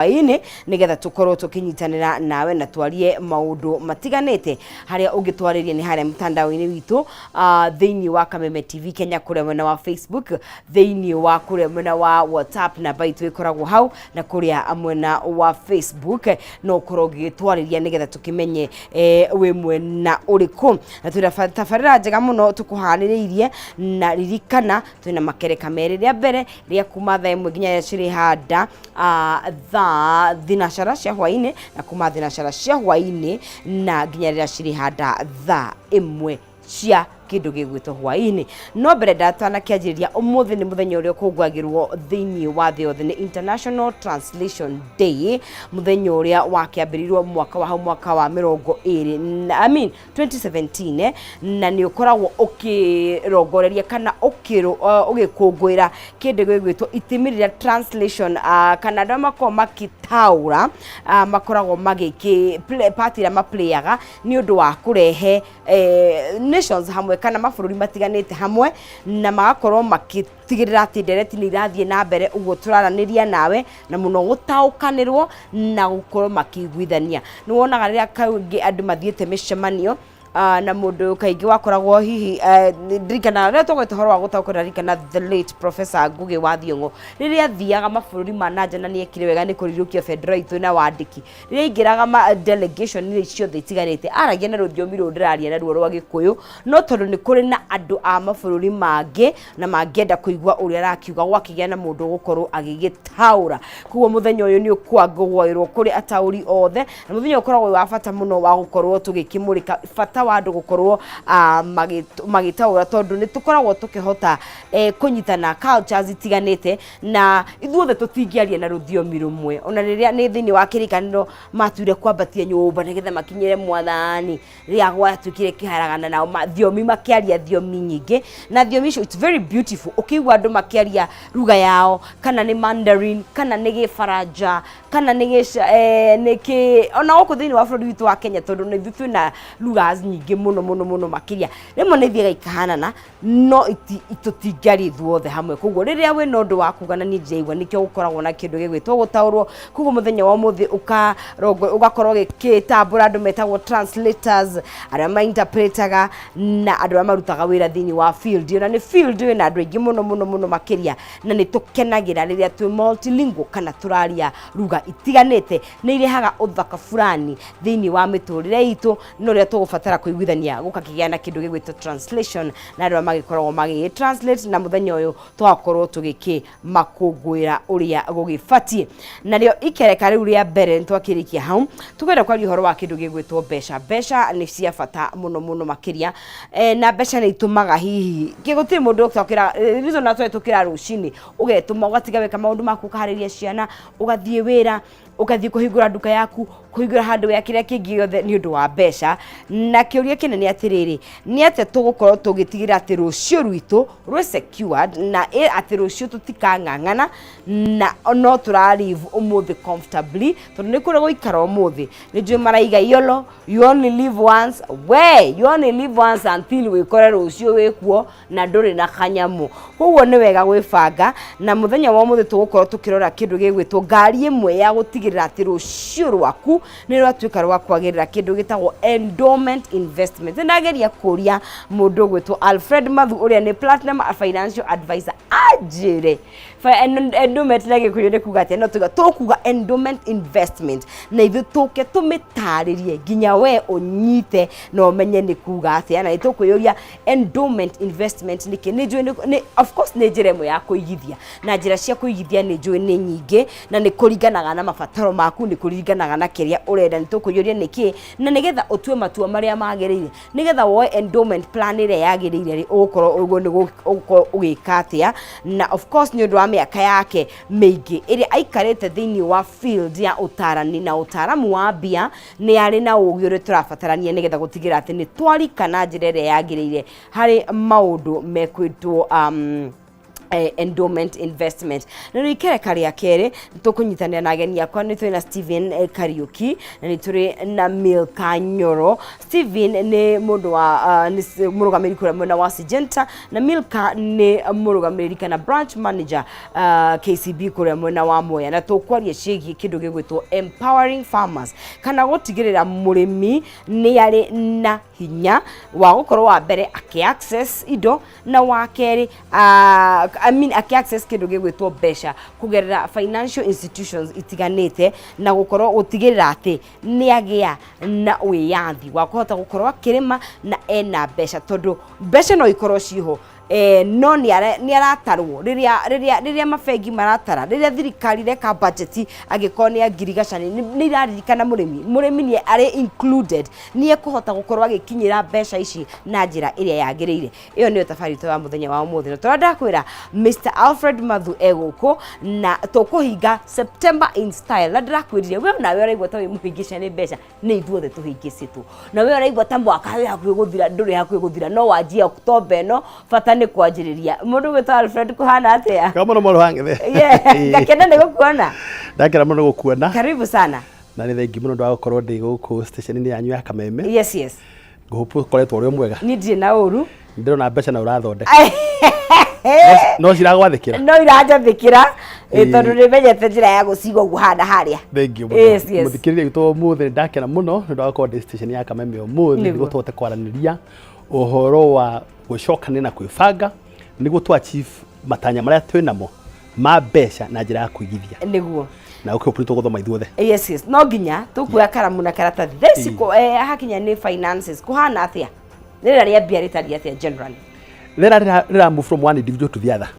Hwaĩ-inĩ nĩgetha tũkorwo tũkĩnyitanĩra nawe na twarie maũndũ matiganĩte. Harĩa ũngĩtwarĩria nĩ harĩa mtandao-inĩ witũ, thĩinĩ wa Kameme TV Kenya kũrĩa mwena wa Facebook, thĩinĩ wa kũrĩa mwena wa WhatsApp namba itũ ĩkoragwo hau, na kũrĩa mwena wa Facebook no ũkorwo ũgĩtwarĩria nĩgetha tũkĩmenye wĩ mwena ũrĩkũ. Na twĩna tabarĩra njega mũno tũkũharĩrĩirie, na ririkana twĩna makereka merĩ, rĩa mbere rĩa kuma thaa 1 nginya rĩrĩa cirĩhanda thaa thinacara cia hwainĩ, na kuma thinacara cia hwainĩ na nginya rĩrĩa cirĩhanda thaa 1 cia kĩndũ gĩgwĩtwo hwainĩ. No mbere ndatanakĩanjĩrĩria, ũmũthĩ nĩ mũthenya ũrĩa ũkũngũagĩrwo thĩinĩ wa thĩ yothe, nĩ International Translation Day, mũthenya ũrĩa wakĩambĩrĩirio mwaka wa hau mwaka wa mĩrongo ĩrĩ na, I mean, 2017, na nĩ ũkoragwo ũkĩrongoreria kana ũgĩkũngũĩra kĩndũ gĩgwĩtwo itemi rĩrĩa translation, kana andũ arĩa makoragwo makĩtaũra, makoragwo magĩkĩ part ĩrĩa maplayaga nĩ ũndũ wa kũrehe nations hamwe kana mabũrũri matiganĩte hamwe, na magakorwo makĩtigĩrĩra atĩ ndereti nĩ irathiĩ na mbere ũguo tũraranĩria nawe, na mũno gũtaũkanĩrwo na gũkorwo makĩiguithania. Nĩ wonaga rĩrĩa kaingĩ andũ mathiĩte mĩcemanio, na mũndũ kaingĩ wakoragwo hihi, ndirikana rĩrĩa twagweta ũhoro wa gũtaũkwo, ndirikana the late Professor Ngugi wa Thiong'o rĩrĩa athiaga mabũrũri ma nanja, na nĩ ekire wega nĩ kũrirũkia bendera itũ na wandĩki. Rĩrĩa aingĩraga ma delegation iria ciothe itiganĩte, aragia na rũthiomi rũrũ ndĩraria naruo rwa Gĩkũyũ, no tondũ nĩ kũrĩ na andũ a mabũrũri mangĩ na mangĩenda kũigua ũrĩa arakiuga, gwakĩgĩa na mũndũ ũgũkorwo agĩgĩtaũra. Koguo mũthenya ũyũ nĩ ũkwangũgwaĩrwo kũrĩ ataũri othe, na mũthenya ũkoragwo wĩ wa bata mũno wa gũkorwo tũgĩkĩmũrĩka bata wa andũ gũkorwo magĩtaũra, tondũ nĩ tũkoragwo tũkĩhota kũnyitana cultures itiganĩte, na ithuothe tũtingĩaria na rũthiomi rũmwe. Ona rĩrĩa nĩ thĩinĩ wa kĩrĩkanĩro matuire kwambatia nyũmba nĩgetha makinyĩre Mwathani, rĩrĩa gwatuĩkire kĩharagana nao thiomi makĩaria thiomi nyingĩ, na thiomi icio, it's very beautiful ũkĩigua andũ makĩaria lugha yao, kana nĩ Mandarin, kana nĩ Gĩbaranja, kana nĩ gĩca nĩ kĩ ona gũkũ thĩinĩ wa bũrũri witũ wa Kenya, tondũ nĩ ithuĩ twĩna lugha nyingĩ mũno mũno mũno makĩria. Rĩmwe nĩ ithiaga ikahanana, no tũtingĩaria ithuothe hamwe. Koguo rĩrĩa wĩna ũndũ wa kuga na niĩ ndiraigua, nĩkĩo gũkoragwo na kĩndũ gĩgwĩtwo gũtaũrwo. Koguo mũthenya wa ũmũthĩ ũgakorwo ũgĩtambũra andũ metagwo translators, arĩa mainterpretaga na andũ arĩa marutaga wĩra thĩinĩ wa field ĩyo, na nĩ field ĩna andũ aingĩ mũno mũno mũno makĩria, na nĩ tũkenagĩra rĩrĩa twĩ multilingual kana tũraria lugha itiganĩte. Nĩ irehaga ũthaka fulani thĩinĩ wa mĩtũrĩre itũ, no rĩrĩa tũgũbatara kũiguithania gũkakĩgĩa na kĩndũ gĩgwĩtwo translation na andũ arĩa magĩkoragwo magĩ translate, na mũthenya ũyũ tũgakorwo tũgĩkĩ makũngũĩra ũrĩa gũgĩbatiĩ. Narĩo ikereka rĩu rĩa mbere nĩ twakĩrĩkia hau, tũkwenda kwaria ũhoro wa kĩndũ gĩgwĩtwo mbeca. Mbeca nĩ cia bata mũno mũno makĩria, na mbeca nĩ itũmaga hihi gũtirĩ mũndũ ũtokĩra reason na tũkĩra rũcinĩ, ũgetũma ũgatiga weka maũndũ maku, ũkaharĩria ciana, ũgathiĩ wĩra, ũgathiĩ kũhingũra nduka yaku, kũhingũra handũ ya kĩrĩa kĩngĩ gĩothe, nĩ ũndũ wa mbeca. Na kĩũria kĩnene atĩrĩrĩ, nĩ atĩa tũgũkorwo tũgĩtigĩrĩra atĩ rũciũ rwitũ rwĩ secured, na atĩ rũciũ tũtikang'ang'ana na no tũra live ũmũthĩ comfortably, tondũ nĩ kũrĩ gũikara ũmũthĩ. Nĩ njũĩ maraiga YOLO, you only live once. We you only live once until wĩkore rũciũ wĩkuo na ndũrĩ na kanyamũ. Koguo nĩ wega gwĩbanga, na mũthenya wa ũmũthĩ tũgũkorwo tũkĩrora kĩndũ gĩgwĩtwo ngari ĩmwe ya gũtigĩrĩra atĩ rũciũ rwaku nĩ rwatuĩka rwa kwagĩrĩra, kĩndũ gĩtagwo endowment investment. Nĩ ndageria kũria mũndũ ũgwĩtwo Alfred Mathu, ũrĩa nĩ Platinum Financial Advisor, anjĩre endowment na Gĩkũyũ nĩ kuga atĩa, no tuga tũkuga endowment investment, na ithuĩ tũke tũmĩtarĩrie nginya we ũnyite na ũmenye nĩ kuga atĩa. Na nĩ tũkwĩyũria endowment investment nĩkĩ. Nĩ njũĩ nĩ of course nĩ njĩra ĩmwe ya kũigithia, na njĩra cia kũigithia nĩ njũĩ nĩ nyingĩ, na nĩ kũringanaga na mabataro maku, nĩ kũringanaga na kĩrĩa ũrenda. Nĩ tũkwĩyũria nĩkĩ, na nĩgetha ũtue matua marĩa magĩrĩire, nĩgetha woe endowment plan ĩrĩa yagĩrĩire rĩ, ũgũkorwo ũguo nĩ ũgũkorwo ũgĩka atĩa. Na of course nĩ ũndũ wa mĩaka yake mĩingĩ ĩrĩa aikarĩte thĩinĩ wa field ya ũtarani na ũtaaramu wa mbia, nĩ arĩ na ũgĩ ũrĩa tũrabatarania nĩgetha gũtigĩrĩra atĩ nĩ twarika na njĩra ĩrĩa yagĩrĩire harĩ maũndũ mekwĩtwo Endowment Investment. Na rĩu ikereka rĩa kerĩ tũkũnyitanĩra na ageni akwa, nĩ tũrĩ na Steven Kariuki na nĩ tũrĩ na Milka Nyoro. Steven nĩ mũndũ wa nĩ mũrũgamĩrĩri kũrĩa mwena wa Syngenta, na Milka nĩ mũrũgamĩrĩri kana branch manager KCB kũrĩa mwena wa Mwea, na tũkwaria ciĩgiĩ kĩndũ gĩgwĩtwo empowering farmers, kana gũtigĩrĩra mũrĩmi nĩ arĩ na hinya wa gũkorwo wa mbere akĩ access indo, na wa kerĩ I mean, akĩ access kĩndũ gĩgwĩtwo mbeca kũgerera financial institutions itiganĩte, na gũkorwo gũtigĩrĩra atĩ nĩ agĩa na wĩyathi wa kũhota gũkorwo akĩrĩma na ena mbeca, tondũ mbeca no ikorwo ciho no nĩ aratarwo rĩrĩa mabengi maratara, rĩrĩa thirikari reka budget, angĩkorwo nĩ ya ngirigaca, nĩ iraririkana mũrĩmi. Mũrĩmi nĩ arĩ included, nĩ ekũhota gũkorwo agĩkinyĩra mbeca ici na njĩra ĩrĩa yagĩrĩire. Ĩyo nĩyo tabarĩra itũ ya mũthenya wa ũmũthĩ, na tũrenda kwĩra Mr Alfred Mathu egũkũ na tũkũhinga September in style. Na ndĩrakwĩrire we nawe ũraigua ta wĩ mũhĩngĩca nĩ mbeca, nĩ ithuothe tũhĩngĩcĩtwo. Na we ũraigua ta mwaka wĩ hakuhĩ gũthira, ndũrĩ hakuhĩ gũthira, no wanjie October ĩno, bata nĩ kwanjĩrĩria. Mũndũ gwĩtwo Alfred, kũhana atĩa? Kama mũno mũno wang'ethe. Yeah, ngakena nĩ gũkuona. Ndakena mũno gũkuona. Karibu sana. Na nĩ thengi mũno ndwa gũkorwo ndĩ gũkũ station-inĩ yanyu ya Kameme. Yes. Ngũhope ũkoretwo ũrĩ o mwega. Niĩ ndirĩ na ũru. Ndĩrona mbeca na ũrathondeka. No ciragwathĩkĩra. No iranjathĩkĩra tondũ nĩ menyete njĩra ya gũciga ũguo hana harĩa. Thengiũ mũno. Yes. Mũthikĩrĩria witũ ũmũthĩ, nĩ ndakena mũno nĩ ũndũ wa gũkorwo ndĩ station ya Kameme ũmũthĩ nĩguo tũhote kwaranĩria ũhoro wa gwĩcokanĩria na kwĩbanga nĩguo tũ achieve matanya marĩa twĩ namo ma mbeca na njĩra ya kũigithia. Na ũkĩ tũgũthoma ithuothe. Yes, no nginya tũkuoya karamu na karatathi thaa ici. Hakinya nĩ finances, kũhana atĩa? Rĩra rĩa mbia rĩtariĩ atĩa generally? Rĩra rĩra move from one individual to the other.